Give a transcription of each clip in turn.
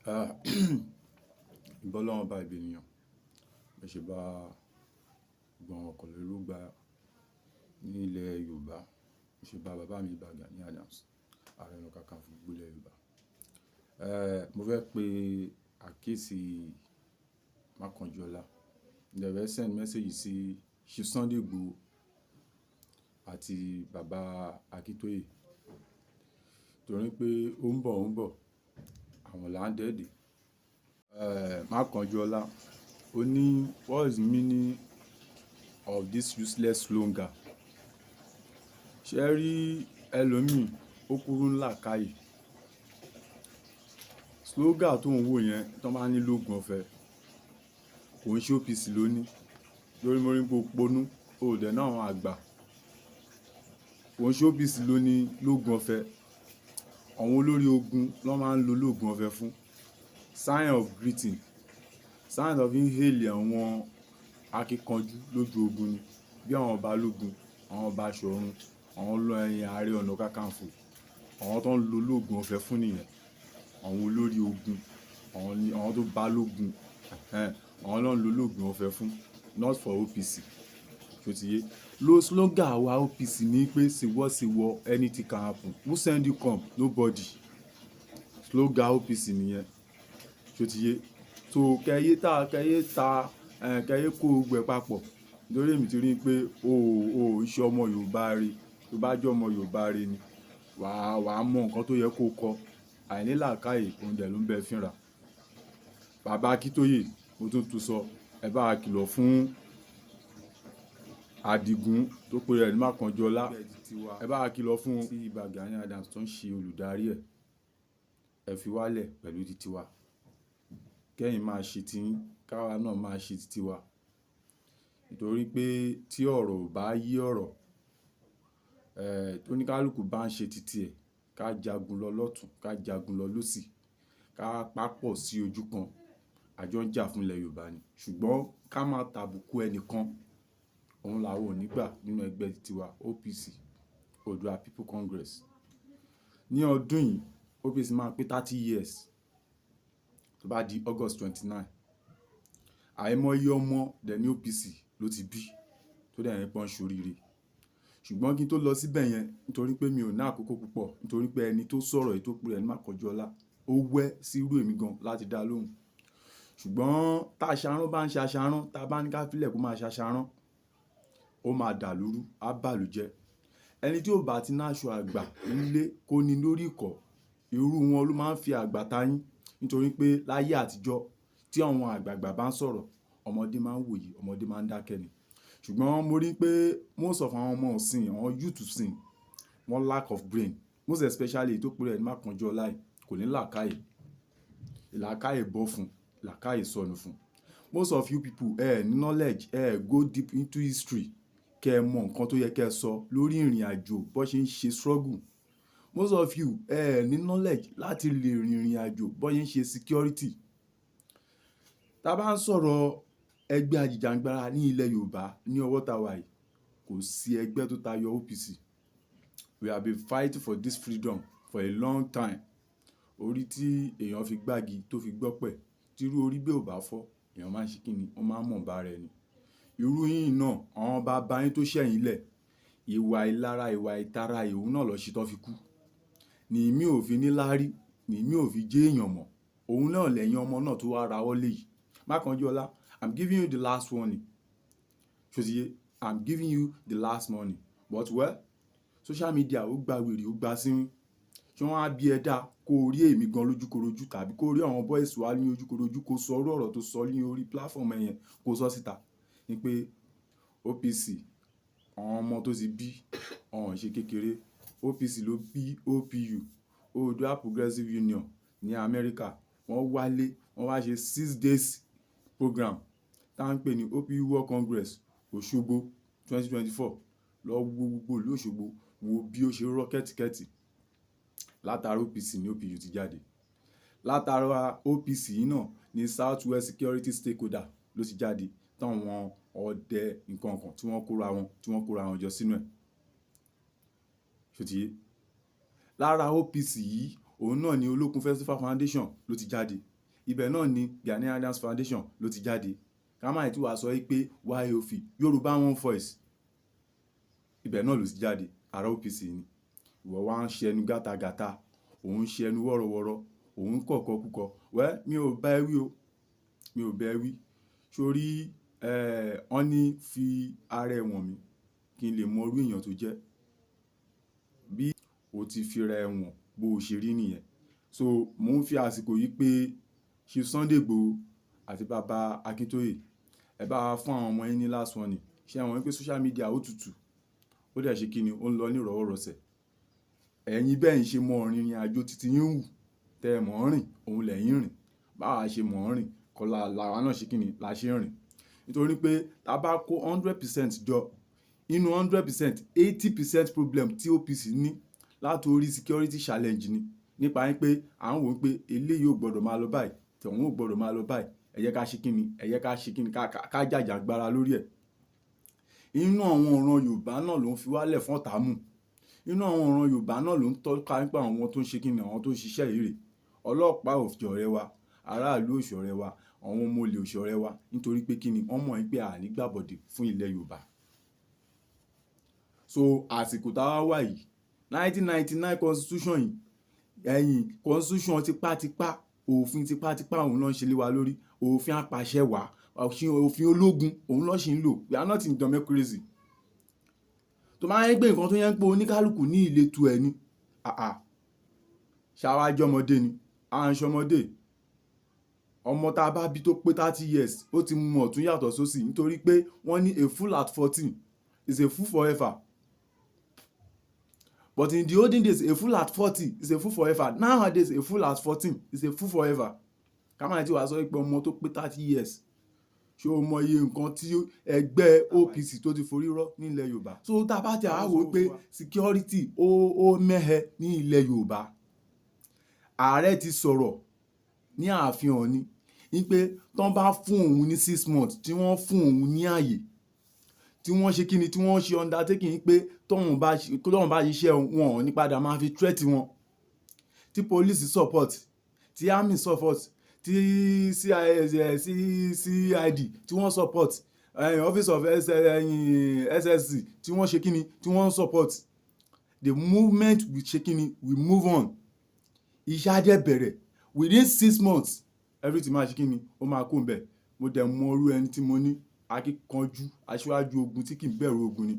Ah, ìbà Ọlọ́run ọba ìbà ènìyàn, mo ṣe bá gbogbo àwọn ọ̀kànlélúgba ní ilẹ̀ Yorùbá, mo ṣe bá bàbá mi Ìbà Gani Adams, Ààrẹ Ọ̀nà Kakanfò gbogbo ilẹ̀ Yorùbá. Mo fẹ́ pe àkíyèsí Mákànjúọlá. Mo dẹ̀ fẹ́ send message sí Chief Sunday Igboho àti bàbá Akíntóyè. Torí pé ó ń bọ̀, ó ń bọ̀, àwọn là ń dẹ́dẹ̀. Mákànjúọlá, ó ní, "What is the meaning of this useless slogan?" Ṣé ẹ rí ẹlòmíì, ó kúrú ní làákàyè. Slogan tó ń wò yẹn, tó bá ní lógun ọ̀fẹ́, kò ń ṣe OPC ló ní. Lórí mo rí pé o ponú, o ò dẹ̀ ní àwọn àgbà. Kò ń ṣe OPC ló ní lógun ọ̀fẹ́. Àwọn olórí ogun ló máa ń lo lógun ọ̀fẹ́ fún. Sign of greeting, sign of hail àwọn akíkanjú lójú ogun ni. Bí àwọn Balógun, àwọn Baṣọ̀run, àwọn Ààrẹ Ọ̀nà Kakanfò, àwọn tó ń lo lógun ọ̀fẹ́ fún nìyẹn. Àwọn olórí ogun, àwọn ni àwọn tó balógun, àwọn ló ń lo lógun ọ̀fẹ́ fún, not for OPC. Ṣé o ti yé? Lo slogan àwa OPC ní pé ṣèwọ́ ṣèwọ́, anything can happen. Who send you come? Nobody. Slogan OPC nìyẹn. Ṣé o ti yé? So kẹ́yé ta, kẹ́yé ta, kẹ́yé kó gbogbo ẹ̀ papọ̀. Nítorí èmi ti rí pé o ò ṣe ọmọ Yorùbá re. Tó bá jẹ́ ọmọ Yorùbá re ni, wà á mọ nǹkan tó yẹ kó kọ. Àìní làákàyè, òun dẹ̀ ló ń bẹ fínra. Bàbá Akíntóyè, mo tún tún sọ, ẹ bá wa kìlọ̀ fún Adigun tó pe rẹ̀ ní Mákànjúọlá. Ẹ bá wa kìlọ̀ fún tí Ìbà Gani Adams tó ń ṣe olùdarí ẹ̀. Ẹ fi wálẹ̀ pẹ̀lú titi wa. Kẹ́yìn máa ṣe tiyín, káwa náà máa ṣe titi wa. Nítorí pé tí ọ̀rọ̀ ò bá yé ọ̀rọ̀, tóníkálùkù bá ń ṣe titi ẹ̀, ká jagun lọ lọ́tùn, ká jagun lọ lósì, ká pápọ̀ sí ojú kan, àjọ ń jà fún ilẹ̀ Yorùbá ni. Ṣùgbọ́n ká máa tàbùkù ẹnìkan, òun làwa ò ní gbà nínú ẹgbẹ́ titi wa, OPC, Oodua People Congress. Ní ọdún yìí, OPC máa pé 30 years tó bá di August 29. Àìmọye ọmọ dẹ̀ ní OPC ló ti bí tó dẹ̀ ń pọ́n ṣoríire. Ṣùgbọ́n kí n tó lọ síbẹ̀ yẹn, nítorí pé mi ò ní àkókò púpọ̀, nítorí pé ẹni tó sọ̀rọ̀ yìí tó pe rẹ̀ ní Mákànjúọlá, ó wẹ́ sí irú èmi gan láti dá lóhùn. Ṣùgbọ́n tá aṣarán bá ń ṣe aṣarán, tá bá ní ká fílẹ̀ kó máa ṣe aṣarán, ó máa dàlúrú, á bàlú jẹ́. Ẹni tí ò bá ti ní aṣọ àgbà nílé kó ní lórí ìkọ́, irú wọn ló máa ń fi àgbà tayín. Nítorí pé láyé àtijọ́ tí àwọn àgbààgbà bá ń sọ̀rọ̀, ọmọdé máa ń wòye, ọmọdé máa ń dákẹ́ ni. Ṣùgbọ́n mo rí pé most of àwọn ọmọ ìsìn, àwọn youth ìsìn, wọ́n lack of brain. Most especially èyí tó pe rẹ̀ ní Mákànjúọlá yìí, kò ní làákàyè. Làákàyè bọ́ fún, làákàyè sọnù fún. Most of you people, ẹ ní knowledge, ẹ go deep into history, kí ẹ mọ nǹkan tó yẹ kí ẹ sọ lórí ìrìnàjò bó ṣe ń ṣe struggle. Most of you, ẹ ní knowledge láti lè rìnrìn àjò bó ṣe ń ṣe security. Tá bá ń sọ̀rọ̀ ẹgbẹ́ ajìjàngbara ní ilẹ̀ Yorùbá ní ọwọ́ tá wà yìí, kò sí ẹgbẹ́ tó tayọ OPC. We have been fighting for this freedom for a long time. Orí tí èèyàn fi gbági tó fi gbọ́pẹ̀, tí irú orí bẹ́ẹ̀ ò bá fọ́, èèyàn máa ń ṣe kíni, ó máa ń mọ̀ bá ara ẹni. Irú yín náà, àwọn bàbá yín tó ṣẹ̀yìn lẹ̀, ìwà ìlara, ìwà ìtara, ìhun náà lọ ṣe tó fi kú. Ní ìmí ò fi ní láárí, ní ìmí ò fi jẹ́ èèyàn mọ̀. Òun náà lẹ́yìn ọmọ náà tó wá ra wọlé yìí. Mákànjúọlá, I'm giving you the last warning. Ṣé o ti yé? I'm giving you the last warning. But well, social media ó gba wèrè, ó gba sínwín. Ṣé wọ́n á bí ẹ dá kó rí èmi gan lójúkorojú tàbí kó rí àwọn boys wa ní ojúkorojú kó sọ irú ọ̀rọ̀ tó sọ ní orí platform ẹ yẹn kó sọ síta ní pé OPC, àwọn ọmọ tó ti bí, wọ́n ò ṣe kékeré. OPC ló bí OPU, Oodua Progressive Union ní Amẹ́ríkà. Wọ́n wálé, wọ́n wá ṣe 6 days program tá ń pè ní OPU World Congress Òṣogbo 2024. Lọ wo gbogbo ìlú Òṣogbo, wo bí ó ṣe rọ́ kẹ́tìkẹ́tì. Látara OPC ní OPU ti jáde. Látara OPC yìí náà ní South West Security Stakeholder ló ti jáde, táwọn ọdẹ nǹkan kan tí wọ́n kóra wọn jọ sínú ẹ̀. Ṣé o ti yé? Lára OPC yìí, òun náà ni Olókun Festival Foundation ló ti jáde. Ibẹ̀ náà ni Gani Adams Foundation ló ti jáde. Ká má tí wàá sọ pé YOV, Yorùbá One Voice, ibẹ̀ náà ló ti jáde. Ara OPC ni. Ìwọ wá ń ṣe ẹnu gátagàta, òun ń ṣe ẹnu wọ́rọ̀wọ́rọ̀, òun kọ̀ọ̀kọ̀ kúkọ. Wẹ́, mi ò bá ẹ wí o, mi ò bá ẹ wí. Sórí ẹ̀ wọ́n ní fi ara ẹ wọ̀n mí kí n lè mọ irú èèyàn tó jẹ́. Bí o ti fi ra ẹ̀wọ̀n bó o ṣe rí nìyẹn. So mò ń fi àsìkò yìí pé Chief Sunday Igboho àti bàbá Akintoye, ẹ bá wa fún àwọn ọmọ yín ní last warning. Ṣé ẹ mọ̀ wípé social media ó tutù, ó dẹ̀ ṣe kí ni, ó ń lọ ní ìrọ̀wọ́rọ̀sẹ̀. Ẹ̀yin bẹ́ẹ̀ ń ṣe mọ ìrìn àjò títí yín wù tẹ́ ẹ mọ̀ ọ́n rìn, òun lẹ̀yin rìn. Báwa ṣe mọ̀ ọ́n rìn kọ́ làwa náà ṣe kí ni la ṣe ń rìn. Nítorí pé tá bá kó 100% jọ, inú 100%, 80% problem tí OPC ní látorí security challenge ni. Nípa wípé à ń wò pé eléyìí ò gbọdọ̀ máa lọ báyìí, tọ̀hún ò gbọdọ̀ máa lọ báyìí. Ẹ jẹ́ ká ṣe kí ni, ẹ jẹ́ ká ṣe kí ni, ká jàjàgbara lórí ẹ̀. Inú àwọn ìran Yorùbá náà ló ń fi wálẹ̀ fún ọ̀tá mú. Inú àwọn ìran Yorùbá náà ló ń tọ́ka nípa àwọn tó ń ṣe kí ni, àwọn tó ń ṣiṣẹ́ yìí rè. Ọlọ́pàá ò ṣọ̀rẹ́ wa, aráàlú ò ṣọ̀rẹ́ wa, àwọn ọmọ olè ò ṣọ̀rẹ́ wa. Nítorí pé kí ni, wọ́n mọ̀ wípé a ní gbàbọ̀dè fún ilẹ̀ Yorùbá. So àsìkò táwa wà yìí, 1999 constitution yìí, ẹ̀yìn constitution tipátipá, òfin tipátipá, òun ló ń ṣe lé wa lórí. Òfin apàṣẹ wà, òfin ológun, òun ló ṣì ń lò. We are not in democracy. Tó máa ń gbé nǹkan tó yẹn pé oníkálukú ní ìletò ẹ̀ ni. Àà, ṣáwá jọmọdé ni, à ń ṣọmọdé. Ọmọ tá a bá bí tó pé 30 years, ó ti mú ọ̀tún yàtọ̀ sósì, nítorí pé wọ́n ní a fool at 14 is a fool forever. But in the olden days, a fool at 40 is a fool forever. Nowadays, a fool at 14 is a fool forever. Ká máa ti wá sọ pé ọmọ tó pé 30 years, ṣé o mọ iye nǹkan tí ẹgbẹ́ OPC tó ti forí rọ́ nílẹ̀ Yorùbá? So tá a bá ti àá wò ó pé security ó mẹ́hẹ ní ilẹ̀ Yorùbá, ààrẹ ti sọ̀rọ̀ ní ààfin Ọọ̀ni wípé tán bá fún òun ní 6 months, tí wọ́n fún òun ní ààyè, tí wọ́n ṣe kíni, tí wọ́n ṣe undertaking pé tóun bá ṣiṣẹ́, wọn ò ní padà máa fi threat wọn, tí police support, tí army support, tí CIS, CID tí wọ́n support, office of SSC tí wọ́n ṣe kíni, tí wọ́n support, the movement will ṣe kíni, will move on. Iṣẹ́ á dẹ̀ bẹ̀rẹ̀ within 6 months. Everything máa ṣe kíni, ó máa kó ń bẹ̀. Mo dẹ̀ mọ irú ẹni tí mo ní, akíkanjú, aṣíwájú ogun tí kì í bẹ̀rù ogun ni.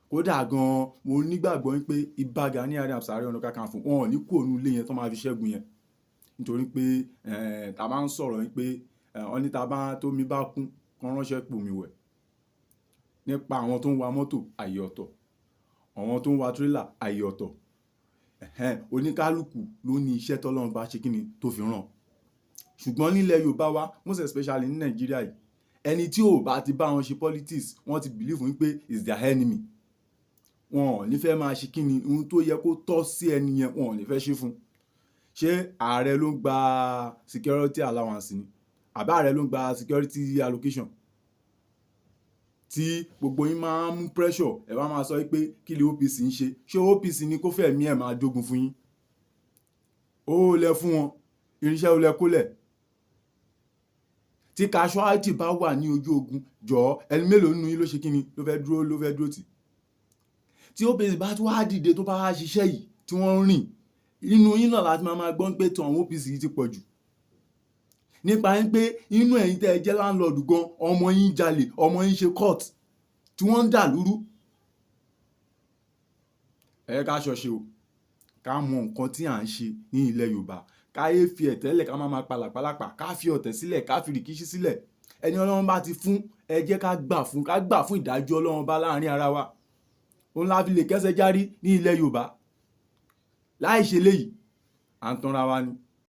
Kódà gan-an, mo nígbàgbọ́ wípé Ìbà Gani Adams, Ààrẹ Ọ̀nà Kakanfò, wọn ò ní kúrò nínú ilé yẹn tó máa fi ṣẹ́gun yẹn. Nítorí pé tá a bá ń sọ̀rọ̀ wípé wọ́n ní tá a bá tómi bá kún, kán ránṣẹ́ pòmì wẹ̀. Nípa àwọn tó ń wa mọ́tò, àyè ọ̀tọ̀, àwọn tó ń wa tírélà, àyè ọ̀tọ̀. Oníkálukú ló ní iṣẹ́ tọ́lọ́run bá ṣe kíni tó fi rán. Ṣùgbọ́n nílẹ̀ Yorùbá wa, most especially ní Nàìjíríà yìí, ẹni tí ò bá ti bá wọn ṣe politics, wọ́n ti believe wípé is their enemy. Wọn ò ní fẹ́ máa ṣe kíni, ohun tó yẹ kó tọ́ sí ẹni yẹn, wọn ò ní fẹ́ ṣe fún. Ṣé ààrẹ ló ń gba security allowance ni, àbí ààrẹ ló ń gba security allocation tí gbogbo yín máa ń mú pressure? Ẹ wá máa sọ pé kí ni OPC ń ṣe? Ṣé OPC ni kó fẹ̀mí ẹ̀ máa dógun fún yín? Ó lẹ fún wọn irinṣẹ́, ó lẹ kólẹ̀. Tí casualty bá wà ní ojú ogun, jọ̀ọ́, ẹni mélòó nínú yín ló ṣe kíni, ló fẹ́ dúró tì? Tí OPC bá tún wá dìde, tó bá wá ṣiṣẹ́ yìí tí wọ́n ń rìn, inú yín náà láti máa gbọ́n pé tí àwọn OPC yìí ti pọ̀ jù. Nípa yín pé inú ẹ̀yin tẹ́ ẹ jẹ́ landlord gan, ọmọ yín jalè, ọmọ yín ṣe court tí wọ́n ń dà lúrú. Ẹ ká ṣọṣe o, ká mọ nǹkan tí à ń ṣe ní ilẹ̀ Yorùbá, ká yé fi ẹ̀tẹ́ lẹ̀, ká má máa palàpalàpà, ká fi ọ̀tẹ̀ sílẹ̀, ká fi rìkíṣí sílẹ̀. Ẹni Ọlọ́run bá ti fún, ẹ jẹ́ ká gbà fún ìdájọ́ Ọlọ́run bá láàrin ara wa. Òun la fi lè kẹ́sẹ̀ járí ní ilẹ̀ Yorùbá. Láì ṣe léyìí, à ń tanra wa ni.